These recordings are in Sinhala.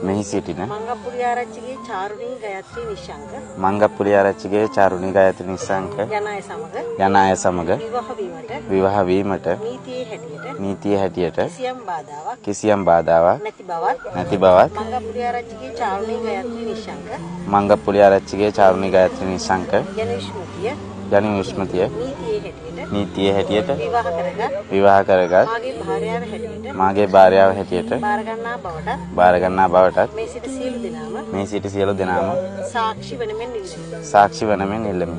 මෙහි සිටින මංගප්පුලිආරච්චිගේ චාරුණී ගයත්‍රී නිශ්ශංක මංගප්පුලිආරච්චිගේ චාරුණී ගයත්‍රී නිශ්ශංක යන අය සමග යන අය සමග විවාහ වීමට විවාහ වීමට නීතියේ හැටියට නීතියේ හැටියට කිසියම් බාධාවක් කිසියම් බාධාවක් නැති බවත් නැති බවත් මංගප්පුලිආරච්චිගේ චාරුණී ගයත්‍රී නිශ්ශංක මංගප්පුලිආරච්චිගේ චාරුණී ගයත්‍රී නිශ්ශංක යන විශ්මතිය යන විශ්මතිය නීතියේ හැටියට නීතියේ හැටියට විවාහ කරගත් විවාහ කරගත් මාගේ භාර්යාව හැටියට මාගේ භාර්යාව හැටියට බාර ගන්නා බවටත් බාර ගන්නා බවටත් මේ සිට සියලු දෙනාම මේ සිට සියලු දෙනාම සාක්ෂි වන මෙන් ඉල්ලමි. සාක්ෂි වන මෙන් ඉල්ලමි.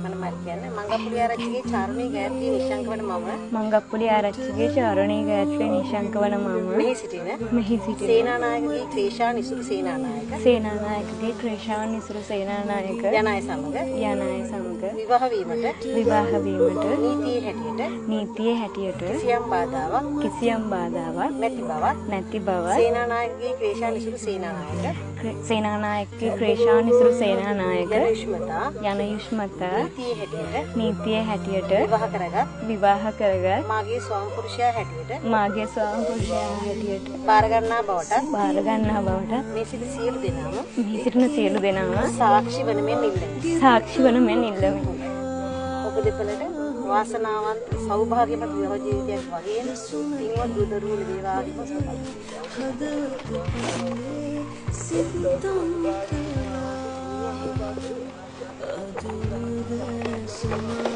මම මම කියන්නේ මංගප්පුලිආරච්චිගේ චාරුණී ගයත්‍රී නිශ්ශංක වන මම මංගප්පුලි ආරච්චිගේ චාරුණී ගයත්‍රී නිශ්ශංක වන මම මෙහි සිටින මෙහි සිටින සේනානායකගේ ක්‍රේෂා නිසුරු සේනානායක සේනානායකගේ ක්‍රේෂාන් නිසුරු සේනානායක යන අය සමග යන අය සමග විවාහ වීමට විවාහ වීමට නීතියේ හැටියට නීතියේ හැටියට කිසියම් බාධාවක් කිසියම් බාධාවක් නැති බවත් නැති බවත් සේනානායකගේ ක්‍රේෂා නිසුරු සේනානායක සේනානායකගේ ක්‍රේෂාන් නිසුරු සේනානායක යන යුෂ්මතා යන යුෂ්මතා නීතියේ හැටියට නීතියේ හැටියට විවාහ කරගත් විවාහ කරගත් මාගේ ස්වාම පුරුෂයා හැටියට මාගේ ස්වාම පුරුෂයා හැටියට බාර ගන්නා බවටත් බාර ගන්නා බවටත් මේ සිට සියලු දෙනාම මෙහි සිටින සියලු දෙනාම සාක්ෂි වන මෙන් ඉල්ලමි. සාක්ෂි වන මෙන් ඉල්ලමි. ඔබ දෙපළට වාසනාවන්ත සෞභාග්‍යමත් විවාහ ජීවිතයක් වගේම පින්වත් දූ දරුවෝ ලැබේවා කියලා සුබ.